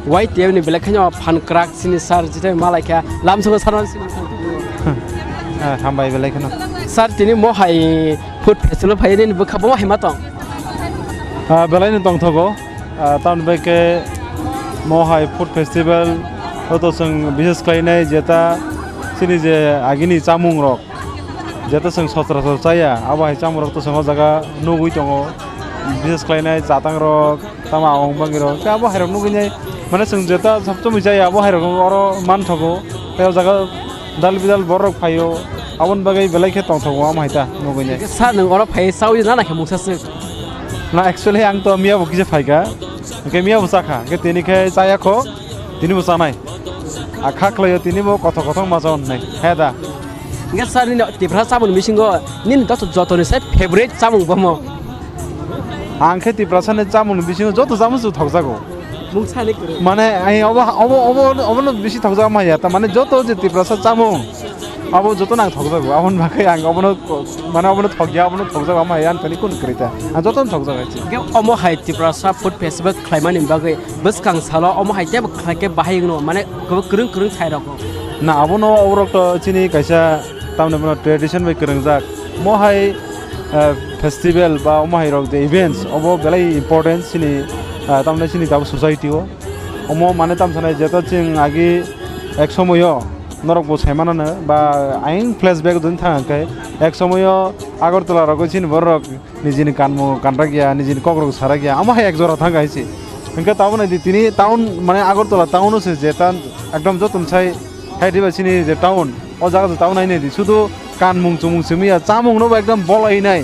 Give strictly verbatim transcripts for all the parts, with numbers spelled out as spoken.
Y T F ni belai kheno phan kwrak chini sir, jete malai kha lamsongo sir. Ah, hambai belai kheno. Sir, tini mo hai food festival phai nini bwkha bo hai ma tong? Ah, belai no tongthogo. Ah, tamoni bai khe mo hai food festival o to chwng bises khlainai, jeta chini je agini chamung rok, jeta chwng sochorachor chaya, abo hai chamung rok to chwng o jaga nugwi tongo, bises khlainai chatang rok, tamo awang bangwi rok, tei abo hai rok nugwi nai, mane chwng jeta sabchomwi chaya, abo hai rok oro manthogo, tei o jaga dal bidal borok rok phaio, aboni bagwi belai khe tongthogo, amo hai ta nugwi nai. Sir, nwng oro phai chawi nana khe mungsa swk? Na, actually ang to miya bo kisa phaikha, hwnkhe miya bo chakha, hwnkhe tini khe chaya kho, tini bo chanai. A kha khlaio tini bo kothok kothok ma cha hwnwi, he da. Hwnkhe sir, nini Tiprasa chamung bisingo nini joto, jotoni sai favorite chamung bomo? Ang khe Tiprasa ni chamung bisingo joto chamung se thokjago. Mung sani kwrwi. Mane, ai obo, obo, obo, obono bisi thokjak ma ya, ta mane joto je Tiprasa chamung, abo joto nang thokjago, aboni bagwi ang obono ko-, mane obono thokya, obono thokjago ma ya, ani thani kun kwrwi ta, ang joto thokjago hai se. Hwnkhe omo hai Tiprasa Food Festival khlaimani bagwi bwskang salo omo hai teibo khlai khe bahai wngno, mane kwbang kwrwng kwrwng sai rok. Na, abono oborok to chini kaisa tamni bono tradition bai kwrwngjak. Mo hai, eh, festival ba omo hai rok je events, obo belai important chini, eh, tamni chini tabuk society o. Omo mane tamsanai jeta chwng agi ek somoyo norok bo sai manano ba ayang flashback dun thang khe ek somoyo Agartala rogo chini borok nijini kanmung kanrak ya, nijini kokrok sarak ya, amo hai ek jora thang hai se. Hwnkhe tabuk nai di tini town mane Agartala town o se je ta ekdom joto sai hai diba chini je town, o jaga je town nai nai di sudu kanmung chumung simi ya, chamung no bo ekdom bolai nai,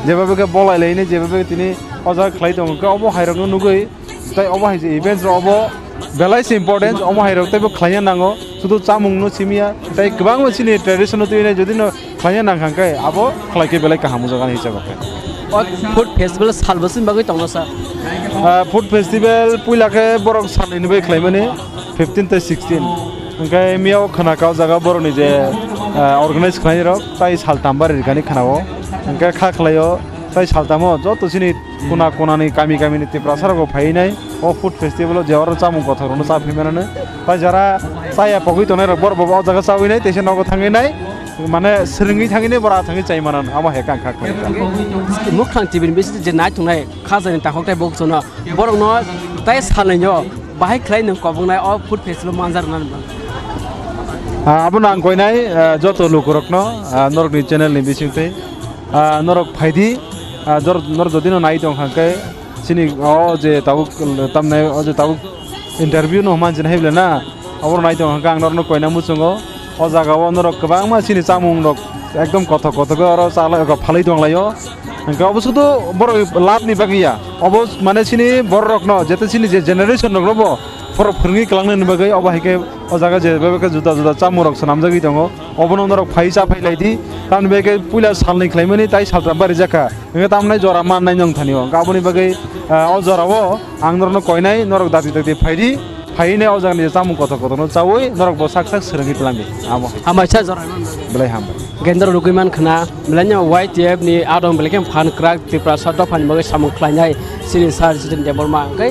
jeba beke bolai lai nai, jeba beke tini o jaga khlai tongo, hwnkhe obo hai rok no nugwi. Tei obo hai je events rok obo belai se important, omo hai rok teibo khlaina nango, sudu chamung no simiya, tei kwbangma chini tradition no twi nai, jodi no khlaina nang kha khe abo khlai khe belai kaham wngjago ani hisabe khe. O food festival sal bwswk bagwi tongno sa? Ah, food festival puila khe borok salnwi ni bai khlaimani, fifteen tei sixteen. Hwnkhe miyao khwna ka o jaga borokni je, ah, organize khlainai rok, tai saltam bari rwkani khwna o. Hwnkhe kha khlaio, tai saltamo joto chini kuna kuna ni kami kami ni Tiprasa rok bo phai nai o food festival o je oro chamung kothok rok no cha phi mano. Tai jara chaya pogwi tongnai rok borok bo o jaga chawi nai teisa nogo thangwi nai mane swrwngwi thangwi nai bora thangwi chai mano amo hai kang kha khlai kha. Mukhang T V ni bising je nai tongnai kha jani takhok tai bok chono borok no tai salai no bahai khlai nung kobong nai o food festival manjar nani. Ah, abo nang koi nai, ah, joto lukurokno, ah, norokni channel ni bisingtwi, ah, norok phaidi, ah, jor-, norok jodi no nai tong kha khe, chini o je tabuk, tamnai o je tabuk interview no manjin hai bole na, abo nai tong kha khe ang norokno koina muchungo, o jaga o norok kwbangma chini chamung rok ekdom kothok kothok oro chalai rok phalai tong lai o, hwnkhe obo sudu borok lab ni bagwi ya, obo mane chini borok rokno jete chini je generation rokno bo borok phwrwngwi kwlangnani bagwi obo hai khe o jaga je bebak khe juda juda chamung rok swnamjagwi tongo, obono norok phai cha phai lai di. Tamni bagwi khe puila salnwi khlaimani tai saltram bari jakha, hwnkhe tamnai jora mannai nong thani o, hwnkhe aboni bagwi, ah, o jora o ang norokno koinai, norok dakti dakti phai di, phai nai o jaga ni chamung kothok kothok no chawi norok bo sak sak swrwngwi twlang di amo. Hambai sa jora man bagwi. Belai hambai. Gendro rugwi man khna, belai no Y T F ni adong belai khe phan kwrak Tiprasa dophani bagwi samung khlainai chini sir Jiten Debbarma, hwnkhe